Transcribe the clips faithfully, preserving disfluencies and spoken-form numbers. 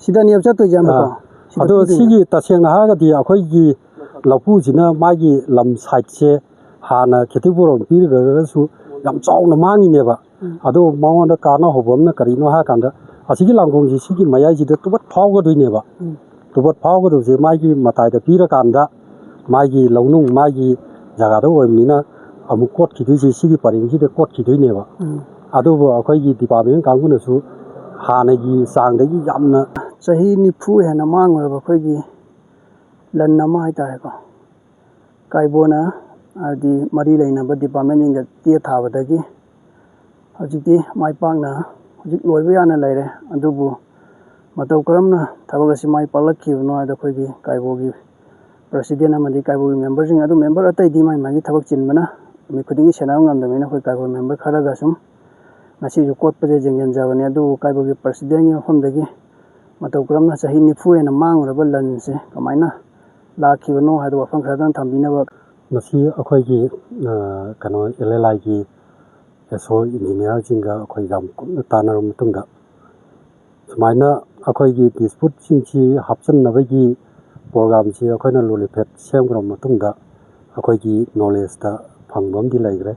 ꯁꯤꯗꯅꯦꯕ ꯆꯠꯇꯣꯏꯁꯦ ꯑꯃꯀꯣ? ꯑꯥ꯫ ꯁꯤꯗ ꯑꯗꯣ ꯄꯤꯗꯣꯏꯅꯦ꯫ ꯁꯤꯒꯤ ꯇꯁꯦꯡꯅ ꯍꯥꯏꯔꯒꯗꯤ ꯑꯩꯈꯣꯏꯒꯤ ꯂꯧꯄꯨꯁꯤꯅ ꯃꯥꯒꯤ ꯂꯝ ꯁꯥꯏꯠꯁꯦ ꯍꯥꯟꯅ ꯈꯦꯇ꯭ꯔꯤꯄꯨꯔꯝ ꯄꯤꯔꯒꯁꯨ ꯌꯥꯝ ꯆꯥꯎꯅ ꯃꯥꯡꯉꯤꯅꯦꯕ꯫ ꯎꯝ꯫ ꯑꯗꯣ ꯃꯉꯣꯟꯗ ꯀꯥꯟꯅꯍꯧꯕ ꯑꯃꯅ ꯀꯔꯤꯅꯣ ꯍꯥꯏꯔꯀꯥꯟꯗ, ꯑꯁꯤꯒꯤ ꯂꯥꯡꯒꯣꯡꯁꯤ ꯁꯤꯒꯤ ꯃꯌꯥꯏꯁꯤꯗ ꯇꯨꯕꯠ ꯐꯥꯎꯒꯗꯣꯏꯅꯦꯕ꯫ ꯎꯝ꯫ ꯇꯨꯕꯠ ꯐꯥꯎꯒꯗꯕꯁꯦ ꯃꯥꯒꯤ ꯃꯇꯥꯏꯗ ꯄꯤꯔꯀꯥꯟꯗ ꯃꯥꯒꯤ ꯂꯧꯅꯨꯡ, ꯃꯥꯒꯤ ꯖꯒꯥꯗ ꯑꯣꯏꯕꯅꯤꯅ ꯑꯃꯨꯛ ꯀꯣꯠꯈꯤꯗꯣꯏꯁꯦ ꯁꯤꯒꯤ ꯄꯔꯦꯡꯁꯤꯗ ꯀꯣꯠꯈꯤꯗꯣꯏꯅꯦꯕ꯫ ꯎꯝ꯫ ꯑꯗꯨꯕꯨ ꯑꯩꯈꯣꯏꯒꯤ ꯗꯤꯄꯥꯔꯠꯃꯦꯟ ꯀꯥꯡꯕꯨꯅꯁꯨ ꯍꯥꯟꯅꯒꯤ ꯆꯥꯡꯗꯒꯤ ꯌꯥꯝꯅ ꯆꯍꯤ ꯅꯤꯐꯨ ꯍꯦꯟꯅ ꯃꯥꯡꯂꯨꯔꯕ ꯑꯩꯈꯣꯏꯒꯤ ꯂꯟ ꯑꯃ ꯍꯥꯏꯇꯥꯔꯦꯀꯣ, ꯀꯥꯏꯕꯣꯅ, ꯍꯥꯏꯗꯤ ꯃꯔꯤ ꯂꯩꯅꯕ ꯗꯤꯄꯥꯔꯠꯃꯦꯟꯁꯤꯡꯗ ꯆꯦ ꯊꯥꯕꯗꯒꯤ ꯍꯧꯖꯤꯛꯇꯤ ꯃꯥꯏ ꯄꯥꯛꯅ ꯍꯧꯖꯤꯛ ꯂꯣꯏꯕ ꯌꯥꯅ ꯂꯩꯔꯦ꯫ ꯑꯗꯨꯕꯨ ꯃꯇꯧ ꯀꯔꯝꯅ ꯊꯕꯛ ꯑꯁꯤ ꯃꯥꯏ ꯄꯥꯛꯂꯛꯈꯤꯕꯅꯣ ꯍꯥꯏꯕꯗ ꯑꯩꯈꯣꯏꯒꯤ ꯀꯥꯏꯕꯣꯒꯤ ꯄ꯭ꯔꯁꯤꯗꯦꯟ ꯑꯃꯗꯤ ꯀꯥꯏꯕꯣꯒꯤ ꯃꯦꯝꯕꯔꯁꯤꯡ ꯑꯗꯨ, ꯃꯦꯝꯕꯔ ꯑꯇꯩꯗꯤ ꯃꯥꯏ ꯃꯥꯒꯤ ꯊꯕꯛ ꯆꯤꯟꯕꯅ ꯅꯨꯃꯤꯠ ꯈꯨꯗꯤꯡꯒꯤ ꯁꯦꯟꯅꯕ ꯉꯝꯗꯕꯅꯤꯅ ꯑꯩꯈꯣꯏ ꯀꯥꯏꯕꯣ ꯃꯦꯝꯕꯔ ꯈꯔꯒ ꯁꯨꯝ ꯉꯁꯤꯁꯨ ꯀꯣꯠꯄꯁꯦ ꯌꯦꯡꯁꯤꯟꯖꯕꯅꯤ꯫ ꯑꯗꯨꯕꯨ ꯀꯥꯏꯕꯣꯒꯤ ꯄ꯭ꯔꯁꯤꯗꯦꯟꯒꯤ ꯃꯐꯝꯗꯒꯤ ꯃꯇꯧ ꯀꯔꯝꯅ ꯆꯍꯤ ꯅꯤꯐꯨ ꯍꯦꯟꯅ ꯃꯥꯡꯂꯨꯔꯕ ꯂꯟꯁꯦ ꯀꯃꯥꯏꯅ ꯂꯥꯛꯈꯤꯕꯅꯣ ꯍꯥꯏꯕꯗꯨ ꯋꯥꯐꯝ ꯈꯔꯗꯪ ꯊꯝꯕꯤꯅꯕ꯫ ꯃꯁꯤ ꯑꯩꯈꯣꯏꯒꯤ, ꯑ, ꯀꯩꯅꯣ, ꯑꯦꯜ ꯑꯦꯜ ꯑꯥꯏꯒꯤ ꯑꯦꯁ ꯑꯣ ꯏꯟꯖꯤꯅꯤꯌꯥꯔꯁꯤꯡꯒ ꯑꯩꯈꯣꯏ ꯌꯥꯝ ꯀꯨꯞꯅ ꯇꯥꯟꯅꯔꯕ ꯃꯇꯨꯡꯗ, ꯁꯨꯃꯥꯏꯅ ꯑꯩꯈꯣꯏꯒꯤ ꯗꯤꯁꯄ꯭ꯌꯨꯠꯁꯤꯡꯁꯤ ꯍꯥꯞꯆꯤꯟꯅꯕꯒꯤ ꯄ꯭ꯔꯣꯒ꯭ꯔꯥꯝꯁꯤ ꯑꯩꯈꯣꯏꯅ ꯂꯣꯂꯤꯐꯦꯠ ꯁꯦꯝꯈ꯭ꯔꯕ ꯃꯇꯨꯡꯗ ꯑꯩꯈꯣꯏꯒꯤ ꯅꯣꯂꯦꯖꯇ ꯐꯪꯕ ꯑꯃꯗꯤ ꯂꯩꯈ꯭ꯔꯦ꯫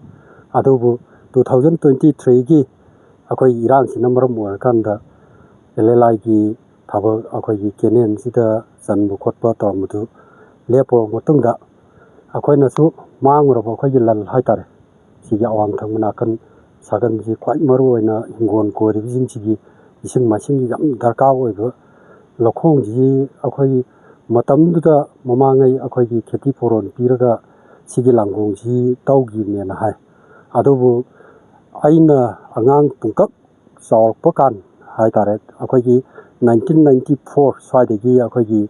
ꯑꯗꯨꯕꯨ two thousand twenty threeꯒꯤ ꯑꯩꯈꯣꯏ ꯏꯔꯥꯡꯁꯤꯅ ꯃꯔꯝ ꯑꯣꯏꯔꯀꯥꯟꯗ ꯑꯦꯜ ꯑꯦꯜ ꯑꯥꯏꯒꯤ ꯊꯕꯛ ꯑꯩꯈꯣꯏꯒꯤ ꯀꯦꯅꯦꯜꯁꯤꯗ ꯆꯟꯕ ꯈꯣꯠꯄ ꯇꯧꯔꯝꯕꯗꯨ ꯂꯦꯞꯄꯕ ꯃꯇꯨꯡꯗ ꯑꯩꯈꯣꯏꯅꯁꯨ ꯃꯥꯡꯉꯨꯔꯕ ꯑꯩꯈꯣꯏꯒꯤ ꯂꯟ ꯍꯥꯏꯇꯥꯔꯦ, ꯁꯤꯒꯤ ꯑꯋꯥꯡ ꯊꯪꯕ ꯅꯥꯀꯟ ꯁꯥꯒꯟꯁꯤ ꯈ꯭ꯋꯥꯏ ꯃꯔꯨ ꯑꯣꯏꯅ ꯍꯤꯡꯒꯣꯜ ꯀꯣꯏꯔꯤꯕꯁꯤꯡꯁꯤꯒꯤ ꯏꯁꯤꯡ ꯃꯥꯏꯁꯤꯡꯒꯤ ꯌꯥꯝ ꯗꯔꯀꯥꯔ ꯑꯣꯏꯕ ꯂꯧꯈꯣꯡꯁꯤ ꯑꯩꯈꯣꯏ ꯃꯇꯝꯗꯨꯗ ꯃꯃꯥꯡꯉꯩ ꯑꯩꯈꯣꯏꯒꯤ ꯈꯦꯇꯤ ꯐꯣꯔꯣꯟ ꯄꯤꯔꯒ ꯁꯤꯒꯤ ꯂꯥꯡꯒꯣꯡꯁꯤ ꯇꯧꯈꯤꯕꯅꯦꯅ ꯍꯥꯏ꯫ ꯑꯗꯨꯕꯨ ꯑꯩꯅ ꯑꯉꯥꯡ ꯄꯨꯡꯀꯛ ꯆꯥꯎꯔꯛꯄ ꯀꯥꯟ ꯍꯥꯏꯇꯥꯔꯦ, ꯑꯩꯈꯣꯏꯒꯤ nineteen ninety four ꯁ꯭ꯋꯥꯏꯗꯒꯤ ꯑꯩꯈꯣꯏꯒꯤ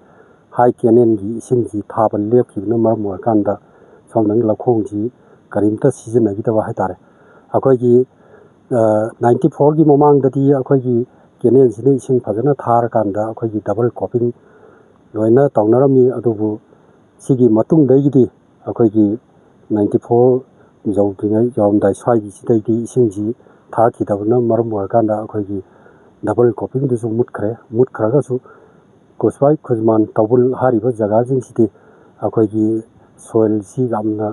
ꯍꯥꯏ ꯀꯦꯅꯦꯜꯒꯤ ꯏꯁꯤꯡꯁꯤ ꯊꯥꯕ ꯂꯦꯞꯈꯤꯕꯅ ꯃꯔꯝ ꯑꯣꯏꯔꯀꯥꯟꯗ ꯁꯣꯝꯗ ꯂꯧꯈꯣꯡꯁꯤ ꯀꯔꯤꯝꯇ ꯁꯤꯖꯤꯟꯅꯈꯤꯗꯕ ꯍꯥꯏꯇꯥꯔꯦ꯫ ꯑꯩꯈꯣꯏꯒꯤ, ꯑ, ninety fourꯒꯤ ꯃꯃꯥꯡꯗꯗꯤ ꯑꯩꯈꯣꯏꯒꯤ ꯀꯦꯅꯦꯜꯁꯤꯅ ꯏꯁꯤꯡ ꯐꯖꯅ ꯊꯥꯔꯀꯥꯟꯗ ꯑꯩꯈꯣꯏꯒꯤ double coping ꯂꯣꯏꯅ ꯇꯧꯅꯔꯝꯃꯤ꯫ ꯑꯗꯨꯕꯨ ꯁꯤꯒꯤ ꯃꯇꯨꯡꯗꯒꯤꯗꯤ ꯑꯩꯈꯣꯏꯒꯤ ninety four ꯌꯧꯗ꯭ꯔꯤꯉꯩ, ꯌꯧꯔꯝꯗꯥꯏ ꯁ꯭ꯋꯥꯏꯒꯤꯁꯤꯗꯩꯗꯤ ꯏꯁꯤꯡꯁꯤ ꯊꯥꯔꯛꯈꯤꯗꯕꯅ ꯃꯔꯝ ꯑꯣꯏꯔꯀꯥꯟꯗ ꯑꯩꯈꯣꯏꯒꯤ ꯗꯕꯜ ꯀ꯭ꯔꯣꯞꯄꯤꯡꯗꯨꯁꯨ ꯃꯨꯠꯈ꯭ꯔꯦ꯫ ꯃꯨꯠꯈ꯭ꯔꯒꯁꯨ ꯀꯨꯁꯋꯥꯏ, ꯈꯨꯖꯃꯥꯟ, ꯇꯧꯕꯨꯜ ꯍꯥꯏꯔꯤꯕ ꯖꯒꯥꯁꯤꯡꯁꯤꯗꯤ ꯑꯩꯈꯣꯏꯒꯤ ꯁꯣꯏꯜꯁꯤ ꯌꯥꯝꯅ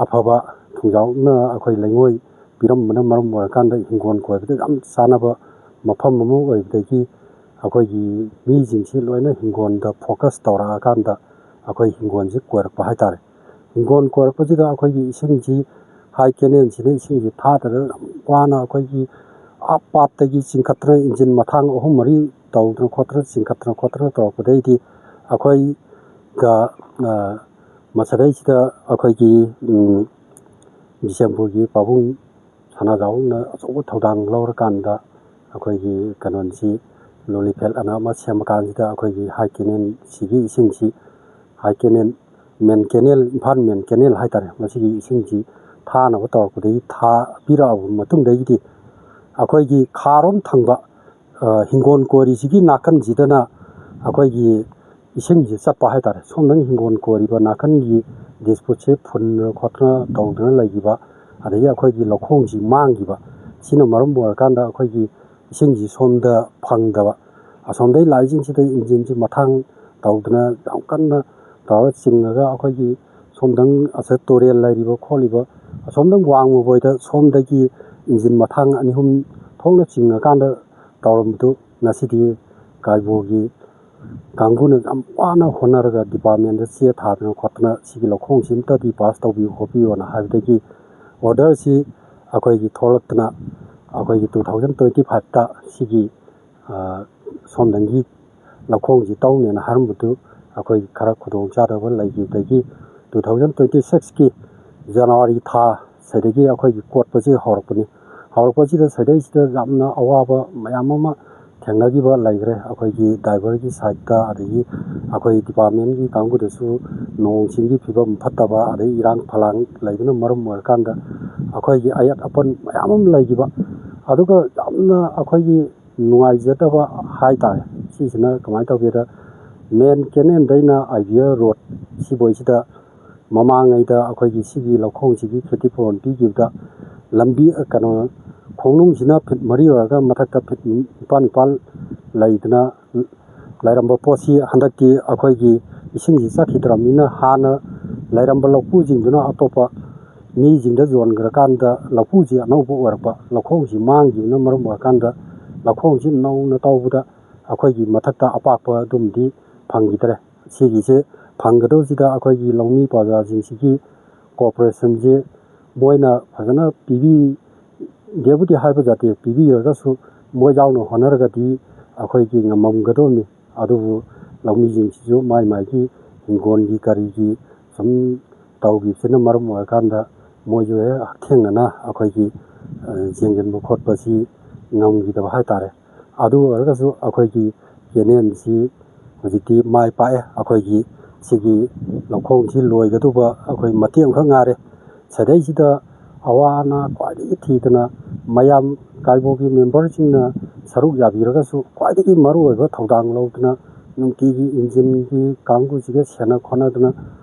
ꯑꯐꯕ, ꯊꯣꯡꯖꯥꯎꯅ ꯑꯩꯈꯣꯏ ꯂꯩꯉꯣꯏ ꯄꯤꯔꯝꯕꯅ ꯃꯔꯝ ꯑꯣꯏꯔꯀꯥꯟꯗ ꯍꯤꯡꯒꯣꯜ ꯀꯣꯏꯕꯗ ꯌꯥꯝ ꯆꯥꯟꯅꯕ ꯃꯐꯝ ꯑꯃ ꯑꯣꯏꯕꯗꯒꯤ ꯑꯩꯈꯣꯏꯒꯤ ꯃꯤꯁꯤꯡꯁꯤ ꯂꯣꯏꯅ ꯍꯤꯡꯒꯣꯜꯗ ꯐꯣꯀꯁ ꯇꯧꯔꯛꯑꯀꯥꯟꯗ ꯑꯩꯈꯣꯏ ꯍꯤꯡꯒꯣꯜꯁꯤ ꯀꯣꯏꯔꯛꯄ ꯍꯥꯏꯇꯥꯔꯦ꯫ ꯍꯤꯡꯒꯣꯜ ꯀꯣꯏꯔꯛꯄꯁꯤꯗ ꯑꯩꯈꯣꯏꯒꯤ ꯏꯁꯤꯡꯁꯤ, ꯍꯥꯏ ꯀꯦꯅꯦꯜꯁꯤꯅ ꯏꯁꯤꯡꯁꯤ ꯊꯥꯗꯅ ꯌꯥꯝ ꯋꯥꯅ ꯑꯩꯈꯣꯏꯒꯤ ꯑꯥ ꯄꯥꯠꯇꯒꯤ ꯆꯤꯡꯈꯠꯇꯅ ꯏꯟꯖꯤꯟ ꯃꯊꯥꯡ ꯑꯍꯨꯝ ꯃꯔꯤ ꯇꯧꯗꯅ ꯈꯣꯠꯇꯅ, ꯆꯤꯡꯈꯠꯇꯅ ꯈꯣꯠꯇꯅ ꯇꯧꯔꯛꯄꯗꯩꯗꯤ ꯑꯩꯈꯣꯏꯒ, ꯑ, ꯃꯁꯤꯗꯩꯁꯤꯗ ꯑꯩꯈꯣꯏꯒꯤ, ꯎꯝ, ꯕꯤꯁꯦꯝꯄꯨꯔꯒꯤ ꯄꯥꯕꯨꯡ ꯁꯅꯥꯖꯥꯎꯅ ꯑꯆꯧꯕ ꯊꯧꯗꯥꯡ ꯂꯧꯔꯀꯥꯟꯗ ꯑꯩꯈꯣꯏꯒꯤ ꯀꯩꯅꯣꯁꯤ, ꯂꯣꯂꯤꯐꯦꯜ ꯑꯅ ꯑꯃ ꯁꯦꯝꯃꯀꯥꯟꯁꯤꯗ ꯑꯩꯈꯣꯏꯒꯤ ꯍꯥꯏ ꯀꯦꯅꯦꯜꯁꯤꯒꯤ ꯏꯁꯤꯡꯁꯤ, ꯍꯥꯏ ꯀꯦꯅꯦꯜ, ꯃꯦꯟ ꯀꯦꯅꯦꯜ, ꯏꯝꯐꯥꯜ ꯃꯦꯟ ꯀꯦꯅꯦꯜ ꯍꯥꯏꯇꯥꯔꯦ, ꯃꯁꯤꯒꯤ ꯏꯁꯤꯡꯁꯤ ꯊꯥꯅꯕ ꯇꯧꯔꯛꯄꯗꯒꯤ, ꯊꯥ ꯄꯤꯔꯛꯑꯕ ꯃꯇꯨꯡꯗꯒꯤꯗꯤ ꯑꯩꯈꯣꯏꯒꯤ ꯈꯥꯔꯣꯝ ꯊꯪꯕ, ꯑ, ꯍꯤꯡꯒꯣꯜ ꯀꯣꯏꯔꯤꯁꯤꯒꯤ ꯅꯥꯀꯟꯁꯤꯗꯅ ꯑꯩꯈꯣꯏꯒꯤ ꯏꯁꯤꯡꯁꯤ ꯆꯠꯄ ꯍꯥꯏꯇꯥꯔꯦ꯫ ꯁꯣꯝꯗꯪ ꯍꯤꯡꯒꯣꯜ ꯀꯣꯏꯔꯤꯕ ꯅꯥꯀꯟꯒꯤ ꯗꯤꯁꯄꯨꯠꯁꯦ ꯐꯨꯟꯗꯅ ꯈꯣꯠꯇꯅ ꯇꯧꯗꯅ ꯂꯩꯈꯤꯕ, ꯑꯗꯒꯤ ꯑꯩꯈꯣꯏꯒꯤ ꯂꯧꯈꯣꯡꯁꯤ ꯃꯥꯡꯈꯤꯕ, ꯁꯤꯅ ꯃꯔꯝ ꯑꯣꯏꯔꯀꯥꯟꯗ ꯑꯩꯈꯣꯏꯒꯤ ꯏꯁꯤꯡꯁꯤ ꯁꯣꯝꯗ ꯐꯪꯗꯕ, ꯑꯁꯣꯝꯗꯒꯤ ꯂꯥꯛꯏꯁꯤꯡꯁꯤꯗ ꯏꯟꯖꯤꯟꯁꯤ ꯃꯊꯥꯡ ꯇꯧꯗꯅ ꯌꯥꯝ ꯀꯟꯅ ꯇꯧꯔꯒ ꯆꯤꯡꯉꯒ ꯑꯩꯈꯣꯏꯒꯤ ꯁꯣꯝꯗꯪ ꯑꯁꯤꯗ ꯇꯨꯔꯦꯜ ꯂꯩꯔꯤꯕ ꯈꯣꯠꯂꯤꯕ ꯑꯁꯣꯝꯗꯪ ꯋꯥꯡꯃꯕꯣꯏꯗ ꯁꯣꯝꯗꯒꯤ ꯏꯟꯖꯤꯟ ꯃꯊꯥꯡ ꯑꯅꯤ ꯑꯍꯨꯝ ꯊꯣꯛꯅ ꯆꯤꯡꯉꯀꯥꯟꯗ ꯇꯧꯔꯝꯕꯗꯨ ꯉꯁꯤꯗꯤ ꯀꯥꯏꯕꯣꯒꯤ ꯀꯥꯡꯕꯨꯅ ꯌꯥꯝ ꯋꯥꯅ ꯍꯣꯠꯅꯔꯒ ꯗꯤꯄꯥꯔꯠꯃꯦꯟꯗ ꯆꯦ ꯊꯥꯗꯅ ꯈꯣꯠꯇꯅ ꯁꯤꯒꯤ ꯂꯧꯈꯣꯡꯁꯤ ꯑꯝꯇꯗꯤ ꯄꯥꯁ ꯇꯧꯕꯤꯌꯨ ꯈꯣꯠꯄꯤꯌꯨꯅ ꯍꯥꯏꯕꯗꯒꯤ ꯑꯣꯔꯗꯔꯁꯤ ꯑꯩꯈꯣꯏꯒꯤ ꯊꯣꯛꯂꯛꯇꯅ ꯑꯩꯈꯣꯏꯒꯤ two thousand twenty fiveꯇ ꯁꯤꯒꯤ, ꯑ, ꯁꯣꯝꯗꯪꯒꯤ ꯂꯧꯈꯣꯡꯁꯤ ꯇꯧꯅꯦꯅ ꯍꯥꯏꯔꯝꯕꯗꯨ ꯑꯩꯈꯣꯏ ꯈꯔ ꯈꯨꯗꯣꯡ ꯆꯥꯗꯕ ꯂꯩꯈꯤꯕꯗꯒꯤ two thousand twenty sixꯀꯤ ꯖꯅꯋꯥꯔꯤ ꯊꯥ ꯁꯤꯗꯒꯤ ꯑꯩꯈꯣꯏꯒꯤ ꯀꯣꯠꯄꯁꯤ ꯍꯧꯔꯛꯄꯅꯤ꯫ ꯍꯧꯔꯛꯄꯁꯤꯗ ꯁꯤꯗꯩꯁꯤꯗ ꯌꯥꯝꯅ ꯑꯋꯥꯕ ꯃꯌꯥꯝ ꯑꯃ ꯊꯦꯡꯅꯈꯤꯕ ꯂꯩꯈ꯭ꯔꯦ꯫ ꯑꯩꯈꯣꯏꯒꯤ ꯗ꯭ꯔꯥꯏꯚꯔꯒꯤ ꯁꯥꯏꯠꯇ, ꯑꯗꯒꯤ ꯑꯩꯈꯣꯏ ꯗꯤꯄꯥꯔꯠꯃꯦꯟꯒꯤ ꯀꯥꯡꯕꯨꯗꯁꯨ ꯅꯣꯡ ꯆꯤꯡꯒꯤ ꯐꯤꯕꯝ ꯐꯠꯇꯕ, ꯑꯗꯒꯤ ꯏꯔꯥꯡ ꯐꯂꯥꯡ ꯂꯩꯕꯅ ꯃꯔꯝ ꯑꯣꯏꯔꯀꯥꯟꯗ ꯑꯩꯈꯣꯏꯒꯤ ꯑꯌꯦꯠ ꯑꯄꯟ ꯃꯌꯥꯝ ꯑꯃ ꯂꯩꯈꯤꯕ꯫ ꯑꯗꯨꯒ ꯌꯥꯝꯅ ꯑꯩꯈꯣꯏꯒꯤ ꯅꯨꯡꯉꯥꯏꯖꯗꯕ ꯍꯥꯏ ꯇꯥꯔꯦ꯫ ꯁꯤꯁꯤꯅ ꯀꯃꯥꯏꯅ ꯇꯧꯒꯦꯗ, ꯃꯦꯟ ꯀꯦꯅꯦꯜꯗꯩꯅ ꯑꯥꯏ ꯕꯤ ꯑꯦꯜ ꯔꯣꯗ ꯁꯤꯐꯧꯁꯤꯗ ꯃꯃꯥꯡꯉꯩꯗ ꯑꯩꯈꯣꯏꯒꯤ ꯁꯤꯒꯤ ꯂꯧꯈꯣꯡꯁꯤꯒꯤ ꯈꯦꯇꯤ ꯄꯨꯔꯣꯟ ꯄꯤꯈꯤꯕꯗ ꯂꯝꯕꯤ, ꯀꯩꯅꯣ, ꯈꯣꯡꯅꯨꯡꯁꯤꯅ ꯐꯤꯠ ꯃꯔꯤ ꯑꯣꯏꯔꯒ ꯃꯊꯛꯇ ꯐꯤꯠ ꯅꯤꯄꯥꯜ ꯅꯤꯄꯥꯜ ꯂꯩꯗꯅ ꯂꯩꯔꯝꯕ ꯄꯣꯠꯁꯤ ꯍꯟꯗꯛꯇꯤ ꯑꯩꯈꯣꯏꯒꯤ ꯏꯁꯤꯡꯁꯤ ꯆꯠꯈꯤꯗ꯭ꯔꯕꯅꯤꯅ ꯍꯥꯟꯅ ꯂꯩꯔꯝꯕ ꯂꯧꯐꯨꯁꯤꯡꯗꯨꯅ ꯑꯇꯣꯞꯄ ꯃꯤꯁꯤꯡꯗ ꯌꯣꯟꯈ꯭ꯔꯀꯥꯟꯗ ꯂꯧꯐꯨꯁꯤ ꯑꯅꯧꯕ ꯑꯣꯏꯔꯛꯄ, ꯂꯧꯈꯣꯡꯁꯤ ꯃꯥꯡꯈꯤꯕꯅ ꯃꯔꯝ ꯑꯣꯏꯔꯀꯥꯟꯗ ꯂꯧꯈꯣꯡꯁꯤ ꯅꯧꯅ ꯇꯧꯕꯗ ꯑꯩꯈꯣꯏꯒꯤ ꯃꯊꯛꯇ ꯑꯄꯥꯛꯄ ꯑꯗꯨꯝꯗꯤ ꯐꯪꯈꯤꯗ꯭ꯔꯦ꯫ ꯁꯤꯒꯤꯁꯦ ꯐꯪꯒꯗꯧꯁꯤꯗ ꯑꯩꯈꯣꯏꯒꯤ ꯂꯧꯃꯤ ꯄ꯭ꯔꯖꯥꯁꯤꯡꯁꯤꯒꯤ ꯀꯣꯑꯣꯄꯔꯦꯁꯟꯁꯤ ꯃꯣꯏꯅ ꯐꯖꯅ ꯄꯤꯕꯤꯒꯦꯕꯨꯗꯤ ꯍꯥꯏꯕ ꯌꯥꯗꯦ, ꯄꯤꯕꯤꯔꯒꯁꯨ ꯃꯣꯏ ꯌꯥꯎꯅ ꯍꯣꯠꯅꯔꯒꯗꯤ ꯑꯩꯈꯣꯏꯒꯤ ꯉꯝꯃꯝꯒꯗꯧꯅꯤ꯫ ꯑꯗꯨꯕꯨ ꯂꯧꯃꯤꯁꯤꯡꯁꯤꯁꯨ ꯃꯥꯏ ꯃꯥꯏꯒꯤ ꯍꯤꯡꯒꯣꯜꯒꯤ ꯀꯔꯤꯒꯤ ꯁꯨꯝ ꯇꯧꯈꯤꯕꯁꯤꯅ ꯃꯔꯝ ꯑꯣꯏꯔꯀꯥꯟꯗ ꯃꯣꯏꯁꯨ ꯍꯦꯛ ꯍꯛꯊꯦꯡꯅꯅ ꯑꯩꯈꯣꯏꯒꯤ, ꯑ, ꯌꯦꯡꯁꯤꯟꯕ ꯈꯣꯠꯄꯁꯤ ꯉꯝꯈꯤꯗꯕ ꯍꯥꯏ ꯇꯥꯔꯦ꯫ ꯑꯗꯨ ꯑꯣꯏꯔꯒꯁꯨ ꯑꯩꯈꯣꯏꯒꯤ ꯀꯦꯅꯦꯜꯁꯤ ꯍꯧꯖꯤꯛꯇꯤ ꯃꯥꯏ ꯄꯥꯛꯑꯦ꯫ ꯑꯩꯈꯣꯏꯒꯤ ꯁꯤꯒꯤ ꯂꯧꯈꯣꯡꯁꯤ ꯂꯣꯏꯒꯗꯧꯕ ꯑꯩꯈꯣꯏ ꯃꯇꯦꯛ ꯑꯃꯈꯛ ꯉꯥꯏꯔꯦ꯫ ꯁꯤꯗꯩꯁꯤꯗ ꯑꯋꯥ ꯑꯅꯥ ꯈ꯭ꯋꯥꯏꯗꯒꯤ ꯊꯤꯗꯅ ꯃꯌꯥꯝ ꯀꯥꯏꯕꯣꯒꯤ ꯃꯦꯝꯕꯔꯁꯤꯡꯅ ꯁꯔꯨꯛ ꯌꯥꯕꯤꯔꯒꯁꯨ ꯈ꯭ꯋꯥꯏꯗꯒꯤ ꯃꯔꯨꯑꯣꯏꯕ ꯊꯧꯗꯥꯡ ꯂꯧꯗꯨꯅ ꯅꯨꯡꯇꯤꯒꯤ ꯏꯟꯖꯤꯟꯒꯤ ꯀꯥꯡꯕꯨꯁꯤꯒ ꯁꯦꯟꯅ ꯈꯣꯠꯅꯗꯨꯅ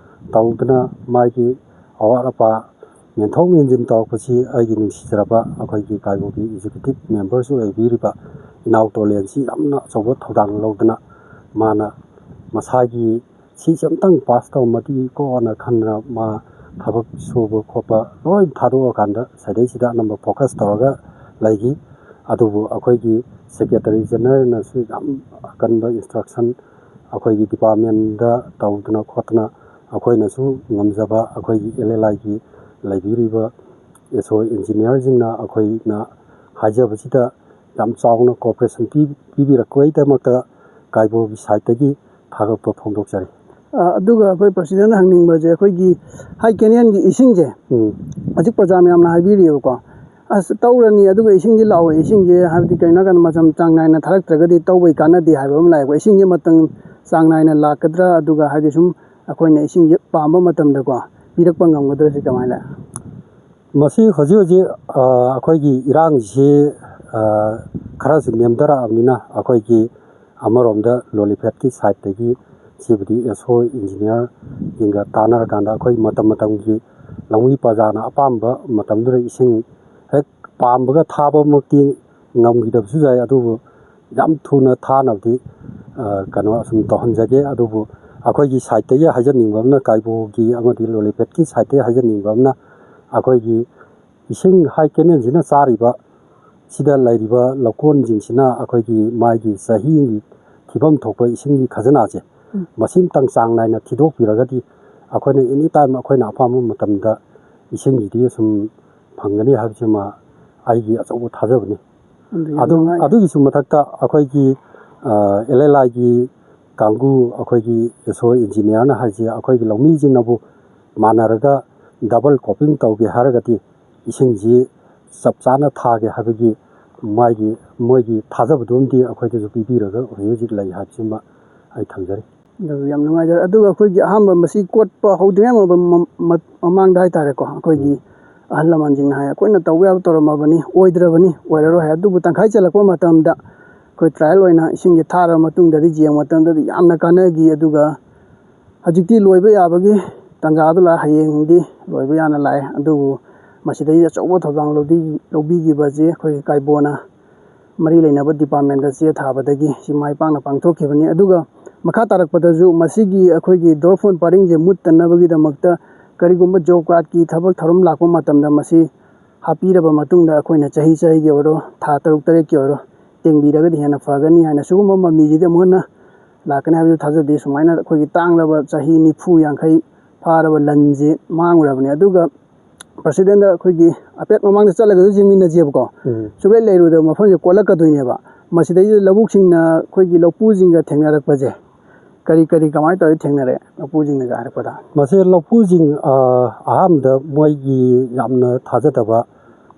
ꯇꯧꯗꯨꯅ ꯃꯥꯒꯤ ꯑꯋꯥꯠ ꯑꯄꯥ ꯃꯦꯟꯊꯣꯛ ꯃꯦꯟꯁꯤꯟ ꯇꯧꯔꯛꯄꯁꯤ ꯑꯩꯒꯤ ꯅꯨꯡꯁꯤꯖꯔꯕ ꯑꯩꯈꯣꯏꯒꯤ ꯀꯥꯏꯕꯣꯒꯤ ꯑꯦꯛꯖꯤꯀ꯭ꯌꯨꯇꯤꯞ ꯃꯦꯝꯕꯔꯁꯨ ꯑꯣꯏꯕꯤꯔꯤꯕ ꯏꯅꯥꯎ ꯇꯣꯂꯦꯟꯁꯤ ꯌꯥꯝꯅ ꯑꯆꯧꯕ ꯊꯧꯗꯥꯡ ꯂꯧꯗꯨꯅ ꯃꯥꯅ ꯃꯁꯥꯒꯤ ꯁꯤꯁꯦ ꯑꯝꯇꯪ ꯄꯥꯁ ꯇꯧꯔꯝꯃꯗꯤ ꯀꯣꯟꯅ ꯈꯟꯗꯅ ꯃꯥ ꯊꯕꯛ ꯁꯨꯕ ꯈꯣꯠꯄ ꯂꯣꯏ ꯊꯥꯗꯣꯛꯑꯀꯥꯟꯗ ꯁꯤꯗꯩꯁꯤꯗ ꯑꯅꯝꯕ ꯐꯣꯀꯁ ꯇꯧꯔꯒ ꯂꯩꯈꯤ꯫ ꯑꯗꯨꯕꯨ ꯑꯩꯈꯣꯏꯒꯤ ꯁꯦꯀ꯭ꯔꯦꯇꯔꯤ ꯖꯦꯅꯔꯦꯜꯅꯁꯨ ꯌꯥꯝ ꯑꯀꯟꯕ ꯏꯟꯁꯇ꯭ꯔꯛꯁꯟ ꯑꯩꯈꯣꯏꯒꯤ ꯗꯤꯄꯥꯔꯠꯃꯦꯟꯗ ꯇꯧꯗꯅ ꯈꯣꯠꯇꯅ ꯑꯩꯈꯣꯏꯅꯁꯨ ꯉꯝꯖꯕ ꯑꯩꯈꯣꯏꯒꯤ ꯑꯦꯜ ꯑꯦꯜ ꯑꯥꯏꯒꯤ ꯂꯩꯕꯤꯔꯤꯕ ꯑꯦꯁ ꯑꯣ ꯏꯟꯖꯤꯅꯤꯌꯥꯔꯁꯤꯡꯅ ꯑꯩꯈꯣꯏꯅ ꯍꯥꯏꯖꯕꯁꯤꯗ ꯌꯥꯝ ꯆꯥꯎꯅ ꯀꯣꯑꯣꯄꯔꯦꯁꯟ ꯄꯤ-, ꯄꯤꯕꯤꯔꯛꯄꯒꯤꯗꯃꯛꯇ ꯀꯥꯏꯕꯣꯒꯤ ꯁꯥꯏꯠꯇꯒꯤ ꯊꯥꯒꯠꯄ ꯐꯣꯡꯗꯣꯛꯆꯔꯤ꯫ ꯑ, ꯑꯗꯨꯒ ꯑꯩꯈꯣꯏ ꯄ꯭ꯔꯁꯤꯗꯦꯟꯅ ꯍꯪꯅꯤꯡꯕꯁꯦ, ꯑꯩꯈꯣꯏꯒꯤ ꯍꯥꯏ ꯀꯦꯅꯦꯜꯒꯤ ꯏꯁꯤꯡꯁꯦ ꯎꯝ꯫ ꯍꯧꯖꯤꯛ ꯄ꯭ꯔꯖꯥ ꯃꯌꯥꯝꯅ ꯍꯥꯏꯕꯤꯔꯤꯑꯕꯀꯣ, ꯑꯁ, ꯇꯧꯔꯅꯤ ꯑꯗꯨꯒ ꯏꯁꯤꯡꯗꯤ ꯂꯥꯛꯑꯣꯏ, ꯏꯁꯤꯡꯁꯦ ꯍꯥꯏꯕꯗꯤ ꯀꯩꯅꯣ ꯍꯥꯏꯀꯥꯟꯗ ꯃꯇꯝ ꯆꯥꯡ ꯅꯥꯏꯅ ꯊꯥꯔꯛꯇ꯭ꯔꯒꯗꯤ ꯇꯧꯕꯩ ꯀꯥꯟꯅꯗꯦ ꯍꯥꯏꯕ ꯑꯃ ꯂꯥꯛꯑꯦꯕ꯫ ꯏꯁꯤꯡꯁꯦ ꯃꯇꯝ ꯆꯥꯡ ꯅꯥꯏꯅ ꯂꯥꯛꯀꯗ꯭ꯔꯥ, ꯑꯗꯨꯒ ꯍꯥꯏꯗꯤ ꯁꯨꯝ ꯑꯩꯈꯣꯏꯅ ꯏꯁꯤꯡꯁꯦ ꯄꯥꯝꯕ ꯃꯇꯝꯗꯀꯣ ꯄꯤꯔꯛꯄ ꯉꯝꯒꯗ꯭ꯔꯁꯤ ꯀꯃꯥꯏꯅ? ꯃꯁꯤ ꯍꯧꯖꯤꯛ ꯍꯧꯖꯤꯛ, ꯑ, ꯑꯩꯈꯣꯏꯒꯤ ꯏꯔꯥꯡꯁꯤ, ꯑ, ꯈꯔꯁꯨ ꯅꯦꯝꯊꯔꯛꯑꯕꯅꯤꯅ ꯑꯩꯈꯣꯏꯒꯤ ꯑꯃꯔꯣꯝꯗ ꯂꯣꯂꯤꯐꯦꯠꯀꯤ ꯁꯥꯏꯠꯇꯒꯤ ꯁꯤꯕꯨꯗꯤ ꯑꯦꯁ ꯑꯣ ꯏꯟꯖꯤꯅꯤꯌꯥꯔꯁꯤꯡꯒ ꯇꯥꯟꯅꯔꯀꯥꯟꯗ ꯑꯩꯈꯣꯏ ꯃꯇꯝ ꯃꯇꯝꯒꯤ ꯂꯧꯃꯤ ꯄ꯭ꯔꯖꯥꯅ ꯑꯄꯥꯝꯕ ꯃꯇꯝꯗꯨꯗ ꯏꯁꯤꯡ ꯍꯦꯛ ꯄꯥꯝꯕꯒ ꯊꯥꯕꯃꯛꯇꯤ ꯉꯝꯈꯤꯗꯕꯁꯨ ꯌꯥꯏ, ꯑꯗꯨꯕꯨ ꯌꯥꯝ ꯊꯨꯅ ꯊꯥꯅꯕꯗꯤ, ꯑ, ꯀꯩꯅꯣ ꯑꯁꯨꯝ ꯇꯧꯍꯟꯖꯒꯦ꯫ ꯑꯗꯨꯕꯨ ꯑꯩꯈꯣꯏꯒꯤ ꯁꯥꯏꯠꯇꯒꯤ ꯍꯥꯏꯖꯅꯤꯡꯕ ꯑꯃꯅ, ꯀꯥꯏꯕꯣꯒꯤ ꯑꯃꯗꯤ ꯂꯣꯂꯤꯄꯦꯠꯀꯤ ꯁꯥꯏꯠꯇꯒꯤ ꯍꯥꯏꯖꯅꯤꯡꯕ ꯑꯃꯅ, ꯑꯩꯈꯣꯏꯒꯤ ꯏꯁꯤꯡ ꯍꯥꯏ ꯀꯦꯅꯦꯜꯁꯤꯅ ꯆꯥꯔꯤꯕ ꯁꯤꯗ ꯂꯩꯔꯤꯕ ꯂꯧꯀꯣꯟꯁꯤꯡꯁꯤꯅ ꯑꯩꯈꯣꯏꯒꯤ ꯃꯥꯒꯤ ꯆꯍꯤꯒꯤ ꯊꯤꯐꯝ ꯊꯣꯛꯄ ꯏꯁꯤꯡꯒꯤ ꯈꯖꯅꯥꯁꯦ, ꯎꯝ꯫ ꯃꯁꯤꯃꯇꯪ ꯆꯥꯡ ꯅꯥꯏꯅ ꯊꯤꯗꯣꯛꯄꯤꯔꯒꯗꯤ, ꯑꯩꯈꯣꯏꯅ ꯑꯦꯅꯤ ꯇꯥꯏꯝ ꯑꯩꯈꯣꯏꯅ ꯑꯄꯥꯝꯕ ꯃꯇꯝꯗ ꯏꯁꯤꯡꯒꯤꯗꯤ ꯁꯨꯝ ꯐꯪꯒꯅꯤ ꯍꯥꯏꯕꯁꯤꯃ ꯑꯩꯒꯤ ꯑꯆꯧꯕ ꯊꯥꯖꯕꯅꯤ꯫ ꯑꯗꯨ ꯌꯥꯝ ꯑꯗꯨ, ꯅꯨꯡꯉꯥꯏ꯫ ꯑꯗꯨꯒꯤꯁꯨ ꯃꯊꯛꯇ ꯑꯩꯈꯣꯏꯒꯤ, ꯑ, ꯑꯦꯜ ꯑꯦꯜ ꯑꯥꯏꯒꯤ ꯀꯥꯡꯕꯨ, ꯑꯩꯈꯣꯏꯒꯤ ꯑꯦꯁ ꯑꯣ ꯏꯟꯖꯤꯅꯤꯌꯥꯔꯅ ꯍꯥꯏꯁꯦ, ꯑꯩꯈꯣꯏꯒꯤ ꯂꯧꯃꯤꯁꯤꯡꯅꯕꯨ ꯃꯥꯟꯅꯔꯒ ꯗꯕꯜ ꯀ꯭ꯔꯣꯞꯄꯤꯡ ꯇꯧꯒꯦ ꯍꯥꯏꯔꯒꯗꯤ, ꯏꯁꯤꯡꯁꯤ ꯆꯞ ꯆꯥꯅ ꯊꯥꯒꯦ ꯍꯥꯏꯕꯒꯤ ꯃꯥꯒꯤ, ꯃꯣꯏꯒꯤ ꯊꯥꯖꯕꯗꯨꯃꯗꯤ ꯑꯩꯈꯣꯏꯗꯁꯨ ꯄꯤꯕꯤꯔꯒ ꯍꯧꯖꯤꯛ ꯍꯧꯖꯤꯛ ꯂꯩ ꯍꯥꯏꯕꯁꯤꯃ ꯑꯩ ꯊꯝꯖꯔꯤ꯫ ꯑꯗꯨ ꯌꯥꯝ ꯅꯨꯡꯉꯥꯏꯖꯔꯦ꯫ ꯑꯗꯨꯒ ꯑꯩꯈꯣꯏꯒꯤ ꯑꯍꯥꯟꯕ ꯃꯁꯤ ꯀꯣꯠꯄ ꯍꯧꯗ꯭ꯔꯤꯉꯩ ꯃꯃꯥꯡ-, ꯃ-, ꯃ-, ꯃꯃꯥꯡꯗ ꯍꯥꯏꯇꯥꯔꯦꯀꯣ, ꯑꯩꯈꯣꯏꯒꯤ ꯎꯝ꯫ ꯑꯍꯜ ꯂꯃꯟꯁꯤꯡꯅ ꯍꯥꯏ, "ꯑꯩꯈꯣꯏꯅ ꯇꯧꯕ ꯌꯥꯕ ꯇꯧꯔꯝꯃꯕꯅꯤ, ꯑꯣꯏꯗ꯭ꯔꯕꯅꯤ, ꯑꯣꯏꯔꯔꯣꯏ" ꯍꯥꯏ꯫ ꯑꯗꯨꯕꯨ ꯇꯪꯈꯥꯏ ꯆꯜꯂꯛꯄ ꯃꯇꯝꯗ ꯑꯩꯈꯣꯏ ꯇ꯭ꯔꯥꯏꯌꯦꯜ ꯑꯣꯏꯅ ꯏꯁꯤꯡꯁꯦ ꯊꯥꯔꯕ ꯃꯇꯨꯡꯗꯗꯤ ꯌꯥꯝꯅ ꯀꯥꯟꯅꯈꯤ꯫ ꯑꯗꯨꯒ ꯍꯧꯖꯤꯛꯇꯤ ꯂꯣꯏꯕ ꯌꯥꯕꯒꯤ ꯇꯥꯟꯖꯥꯗꯨ ꯂꯥꯛꯑꯦ, ꯍꯌꯦꯡꯗꯤ ꯂꯣꯏꯕ ꯌꯥꯅ ꯂꯥꯛꯑꯦ꯫ ꯑꯗꯨꯕꯨ ꯃꯁꯤꯗꯩ ꯑꯆꯧꯕ ꯊꯧꯗꯥꯡ ꯂꯧꯕꯤ-, ꯂꯧꯕꯤꯈꯤꯕꯁꯤ ꯑꯩꯈꯣꯏꯒꯤ ꯀꯥꯏꯕꯣꯅ ꯃꯔꯤ ꯂꯩꯅꯕ ꯗꯤꯄꯥꯔꯠꯃꯦꯟꯗ ꯆꯦ ꯊꯥꯕꯗꯒꯤ ꯁꯤ ꯃꯥꯏ ꯄꯥꯛꯅ ꯄꯥꯡꯊꯣꯛꯈꯤꯕꯅꯤ꯫ ꯑꯗꯨꯒ ꯃꯈꯥ ꯇꯥꯔꯛꯄꯗꯁꯨ ꯃꯁꯤꯒꯤ ꯑꯩꯈꯣꯏꯒꯤ ꯗꯣꯔꯐꯣꯟ ꯄꯔꯤꯡꯁꯦ ꯃꯨꯠꯇꯅꯕꯒꯤꯗꯃꯛꯇ ꯀꯔꯤꯒꯨꯝꯕ ꯖꯣꯕ ꯀꯥꯔꯗꯀꯤ ꯊꯕꯛ ꯊꯧꯔꯝ ꯂꯥꯛꯄ ꯃꯇꯝꯗ ꯃꯁꯤ ꯍꯥꯞꯄꯤꯔꯕ ꯃꯇꯨꯡꯗ ꯑꯩꯈꯣꯏꯅ ꯆꯍꯤ ꯆꯍꯤꯒꯤ ꯑꯣꯏꯔꯣ, ꯊꯥ ꯇꯔꯨꯛ ꯇꯔꯦꯠꯀꯤ ꯑꯣꯏꯔꯣ, ꯇꯦꯡꯕꯤꯔꯒꯗꯤ ꯍꯦꯟꯅ ꯐꯒꯅꯤ ꯍꯥꯏꯅ ꯁꯤꯒꯨꯝꯕ ꯃꯃꯤꯁꯤꯗꯤ ꯑꯃꯨꯛ ꯍꯟꯅ ꯂꯥꯛꯀꯅꯤ ꯍꯥꯏꯕꯁꯨ ꯊꯥꯖꯗꯦ꯫ ꯁꯨꯃꯥꯏꯅ ꯑꯩꯈꯣꯏꯒꯤ ꯇꯥꯡꯂꯕ ꯆꯍꯤ ꯅꯤꯐꯨ ꯌꯥꯡꯈꯩ ꯐꯥꯔꯕ ꯂꯟꯁꯦ ꯃꯥꯡꯂꯨꯔꯕꯅꯤ꯫ ꯑꯗꯨꯒ ꯄ꯭ꯔꯁꯤꯗꯦꯟꯗ ꯑꯩꯈꯣꯏꯒꯤ ꯍꯥꯏꯐꯦꯠ ꯃꯃꯥꯡꯗ ꯆꯠꯂꯒꯁꯨ ꯌꯦꯡꯃꯤꯟꯅꯁꯦꯕꯀꯣ꯫ ꯎꯝ꯫ ꯁꯨꯛꯂꯩ ꯂꯩꯔꯣꯏꯗꯕ ꯃꯐꯝꯁꯦ ꯀꯣꯜꯂꯛꯀꯗꯣꯏꯅꯦꯕ꯫ ꯃꯁꯤꯗꯩꯁꯤꯗ ꯂꯧꯕꯨꯛꯁꯤꯡꯅ ꯑꯩꯈꯣꯏꯒꯤ ꯂꯧꯄꯨꯁꯤꯡꯒ ꯊꯦꯡꯅꯔꯛꯄꯁꯦ ꯀꯔꯤ ꯀꯔꯤ ꯀꯃꯥꯏꯅ ꯇꯧꯔꯒ ꯊꯦꯡꯅꯔꯦ? ꯂꯧꯄꯨꯁꯤꯡꯅꯒ ꯍꯥꯏꯔꯛꯄꯗ꯫ ꯃꯁꯤ ꯂꯧꯄꯨꯁꯤꯡ, ꯑ, ꯑꯍꯥꯟꯕꯗ ꯃꯣꯏꯒꯤ ꯌꯥꯝꯅ ꯊꯥꯖꯗꯕ,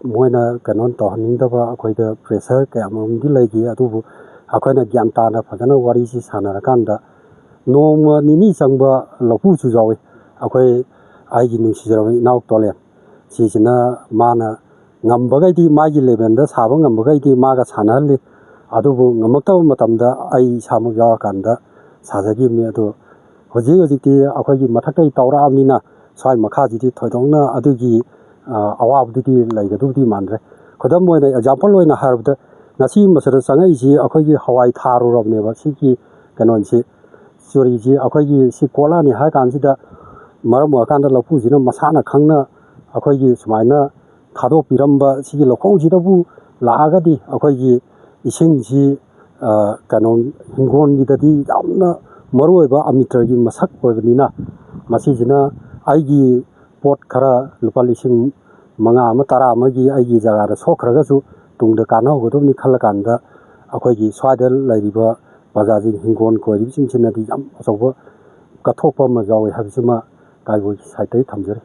ꯃꯣꯏꯅ ꯀꯩꯅꯣ ꯇꯧꯍꯟꯅꯤꯡꯗꯕ, ꯑꯩꯈꯣꯏꯗ ꯄ꯭ꯔꯦꯁꯔ ꯀꯌꯥ ꯃꯔꯨꯝꯗꯤ ꯂꯩꯈꯤ꯫ ꯑꯗꯨꯕꯨ ꯑꯩꯈꯣꯏꯅ ꯒ꯭ꯌꯥꯟ ꯇꯥꯅ ꯐꯖꯅ ꯋꯥꯔꯤꯁꯤ ꯁꯥꯟꯅꯔꯀꯥꯟꯗ ꯅꯣꯡꯃ ꯅꯤꯅꯤ ꯆꯪꯕ ꯂꯧꯄꯨꯁꯨ ꯌꯥꯎꯏ꯫ ꯑꯩꯈꯣꯏ, ꯑꯩꯒꯤ ꯅꯨꯡꯁꯤꯖꯔꯕ ꯏꯅꯥꯎ ꯇꯣꯂꯦꯟ, ꯁꯤꯁꯤꯅ ꯃꯥꯅ ꯉꯝꯕꯈꯩꯗꯤ, ꯃꯥꯒꯤ ꯂꯦꯚꯦꯜꯗ ꯁꯥꯕ ꯉꯝꯕꯈꯩꯗꯤ ꯃꯥꯒ ꯁꯥꯟꯅꯍꯜꯂꯤ꯫ ꯑꯗꯨꯕꯨ ꯉꯝꯃꯛꯇꯕ ꯃꯇꯝꯗ ꯑꯩ ꯏꯁꯥꯃꯛ ꯌꯥꯎꯔꯀꯥꯟꯗ ꯁꯥꯖꯈꯤꯕꯅꯤ꯫ ꯑꯗꯣ ꯍꯧꯖꯤꯛ ꯍꯧꯖꯤꯛꯇꯤ ꯑꯩꯈꯣꯏꯒꯤ ꯃꯊꯛꯇꯒꯤ ꯇꯧꯔꯛꯑꯕꯅꯤꯅ ꯁ꯭ꯋꯥꯏ ꯃꯈꯥꯁꯤꯗꯤ ꯊꯣꯏꯗꯣꯛꯅ ꯑꯗꯨꯒꯤ, ꯑ, ꯑꯋꯥꯕꯗꯨꯗꯤ ꯂꯩꯒꯗꯧꯗꯤ ꯃꯥꯟꯗ꯭ꯔꯦ꯫ ꯈꯨꯗꯝ ꯑꯣꯏꯅ, ꯑꯦꯛꯖꯥꯝꯄꯜ ꯑꯣꯏꯅ ꯍꯥꯏꯔꯕꯗ, ꯉꯁꯤ ꯃꯁꯤꯗ ꯆꯪꯉꯛꯏꯁꯤ ꯑꯩꯈꯣꯏꯒꯤ ꯍꯋꯥꯏ ꯊꯥꯔꯨꯔꯕꯅꯦꯕ꯫ ꯁꯤꯒꯤ ꯀꯩꯅꯣꯁꯤ, ꯆꯨꯔꯤꯁꯤ ꯑꯩꯈꯣꯏꯒꯤ ꯁꯤ ꯀꯣꯠꯂꯛꯑꯅꯤ ꯍꯥꯏ ꯀꯥꯟꯁꯤꯗ, ꯃꯔꯝ ꯑꯣꯏꯔꯀꯥꯟꯗ ꯂꯧꯄꯨꯁꯤꯅ ꯃꯁꯥꯅ ꯈꯪꯅ ꯑꯩꯈꯣꯏꯒꯤ ꯁꯨꯃꯥꯏꯅ ꯊꯥꯗꯣꯛꯄꯤꯔꯝꯕ ꯁꯤꯒꯤ ꯂꯧꯈꯣꯡꯁꯤꯗꯕꯨ ꯂꯥꯛꯑꯒꯗꯤ, ꯑꯩꯈꯣꯏꯒꯤ ꯏꯁꯤꯡꯁꯤ, ꯑ, ꯀꯩꯅꯣ, ꯍꯤꯡꯒꯣꯜꯒꯤꯗꯗꯤ ꯌꯥꯝꯅ ꯃꯔꯨ ꯑꯣꯏꯕ ꯑꯃꯤꯇ꯭ꯔꯒꯤ ꯃꯁꯛ ꯑꯣꯏꯕꯅꯤꯅ, ꯃꯁꯤꯁꯤꯅ ꯑꯩꯒꯤ ꯄꯣꯠ ꯈꯔ, ꯂꯨꯄꯥ ꯂꯤꯁꯤꯡ ꯃꯉꯥ ꯑꯃ, ꯇꯔꯥ ꯑꯃꯒꯤ ꯑꯩꯒꯤ ꯖꯒꯥꯗ ꯁꯣꯛꯈ꯭ꯔꯒꯁꯨ, ꯇꯨꯡꯗ ꯀꯥꯟꯅꯍꯧꯒꯗꯕꯅꯤ ꯈꯜꯂꯀꯥꯟꯗ, ꯑꯩꯈꯣꯏꯒꯤ ꯁ꯭ꯋꯥꯏꯗ ꯂꯩꯔꯤꯕ ꯄ꯭ꯔꯖꯥꯁꯤꯡ, ꯍꯤꯡꯒꯣꯜ ꯀꯣꯏꯔꯤꯕꯁꯤꯡꯁꯤꯅꯗꯤ ꯌꯥꯝ ꯑꯆꯧꯕ ꯀꯠꯊꯣꯛꯄ ꯑꯃ ꯌꯥꯎꯋꯦ ꯍꯥꯏꯕꯁꯤꯃ ꯀꯥꯏꯕꯣꯒꯤ ꯁꯥꯏꯠꯇꯒꯤ ꯊꯝꯖꯔꯤ꯫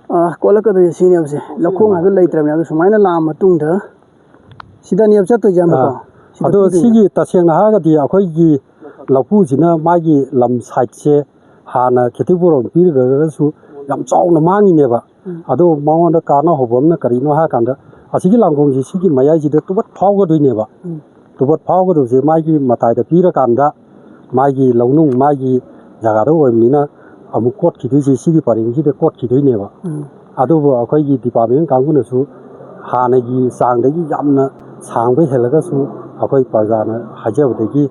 ꯑꯥ, ꯀꯣꯠꯂꯛꯀꯗꯣꯏꯁꯦ ꯁꯤꯅꯦꯕꯁꯦ, ꯂꯧꯈꯣꯡ ꯍꯥꯏꯕ ꯂꯩꯇ꯭ꯔꯕꯅꯦ꯫ ꯑꯗꯨ ꯁꯨꯃꯥꯏꯅ ꯂꯥꯛꯑ ꯃꯇꯨꯡꯗ ꯁꯤꯗꯅꯦꯕ ꯆꯠꯇꯣꯏꯁꯦ ꯑꯃꯨꯛꯀꯣ? ꯑꯥ, ꯁꯤꯗ ꯑꯗꯣ ꯄꯤꯗꯣꯏꯅꯦ꯫ ꯁꯤꯒꯤ ꯇꯁꯦꯡꯅ ꯍꯥꯏꯔꯒꯗꯤ, ꯑꯩꯈꯣꯏꯒꯤ ꯂꯧꯄꯨꯁꯤꯅ ꯃꯥꯒꯤ ꯂꯝ ꯁꯥꯏꯠꯁꯦ ꯍꯥꯟꯅ ꯈꯦꯇ꯭ꯔꯤꯛ ꯕꯣꯔꯣꯟ ꯄꯤꯔꯒꯁꯨ ꯌꯥꯝ ꯆꯥꯎꯅ ꯃꯥꯡꯉꯤꯅꯦꯕ꯫ ꯎꯝ꯫ ꯑꯗꯣ ꯃꯉꯣꯟꯗ ꯀꯥꯟꯅꯍꯧꯕ ꯑꯃꯅ ꯀꯔꯤꯅꯣ ꯍꯥꯏꯔꯀꯥꯟꯗ, ꯑꯁꯤꯒꯤ ꯂꯥꯡꯒꯣꯡꯁꯤ ꯁꯤꯒꯤ ꯃꯌꯥꯏꯁꯤꯗ ꯇꯨꯕꯠ ꯐꯥꯎꯒꯗꯣꯏꯅꯦꯕ꯫ ꯎꯝ꯫ ꯇꯨꯕꯠ ꯐꯥꯎꯒꯗꯕꯁꯦ ꯃꯥꯒꯤ ꯃꯇꯥꯏꯗ ꯄꯤꯔꯀꯥꯟꯗ, ꯃꯥꯒꯤ ꯂꯧꯅꯨꯡ, ꯃꯥꯒꯤ ꯖꯒꯥꯗ ꯑꯣꯏꯕꯅꯤꯅ ꯑꯃꯨꯛ ꯀꯣꯠꯈꯤꯗꯣꯏꯁꯦ ꯁꯤꯒꯤ ꯄꯔꯦꯡꯁꯤꯗ ꯀꯣꯠꯈꯤꯗꯣꯏꯅꯦꯕ꯫ ꯎꯝ꯫ ꯑꯗꯨꯕꯨ ꯑꯩꯈꯣꯏꯒꯤ ꯗꯤꯄꯥꯔꯠꯃꯦꯟ ꯀꯥꯡꯕꯨꯅꯁꯨ ꯍꯥꯟꯅꯒꯤ ꯆꯥꯡꯗꯒꯤ ꯌꯥꯝꯅ ꯁꯥꯡꯕ ꯍꯦꯜꯂꯒꯁꯨ, ꯑꯩꯈꯣꯏ ꯄ꯭ꯔꯖꯥꯅ ꯍꯥꯏꯖꯕꯗꯒꯤ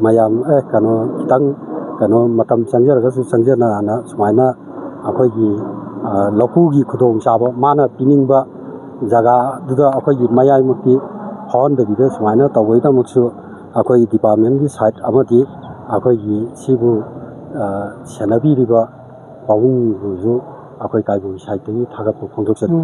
ꯃꯌꯥꯝ, ꯑꯦ, ꯀꯩꯅꯣ, ꯈꯤꯇꯪ, ꯀꯩꯅꯣ, ꯃꯇꯝ ꯆꯪꯖꯔꯒꯁꯨ ꯆꯪꯖꯅꯅ ꯁꯨꯃꯥꯏꯅ ꯑꯩꯈꯣꯏꯒꯤ, ꯑ, ꯂꯧꯄꯨꯒꯤ ꯈꯨꯗꯣꯡꯆꯥꯕ ꯃꯥꯅ ꯄꯤꯅꯤꯡꯕ ꯖꯒꯥꯗꯨꯗ ꯑꯩꯈꯣꯏꯒꯤ ꯃꯌꯥꯏꯃꯛꯇꯤ ꯐꯥꯎꯍꯟꯗꯕꯤꯗ ꯁꯨꯃꯥꯏꯅ ꯇꯧꯕꯒꯤꯗꯃꯛꯁꯨ ꯑꯩꯈꯣꯏ ꯗꯤꯄꯥꯔꯠꯃꯦꯟꯒꯤ ꯁꯥꯏꯠ ꯑꯃꯗꯤ ꯑꯩꯈꯣꯏꯒꯤ ꯁꯤꯕꯨ, ꯑ, ꯁꯦꯟꯅꯕꯤꯔꯤꯕ ꯄꯥꯕꯨꯡꯕꯨꯁꯨ ꯑꯩꯈꯣꯏ ꯀꯥꯏꯕꯣꯒꯤ ꯁꯥꯏꯠꯇꯒꯤ ꯊꯥꯒꯠꯄ ꯐꯣꯡꯗꯣꯛꯆꯔꯤ꯫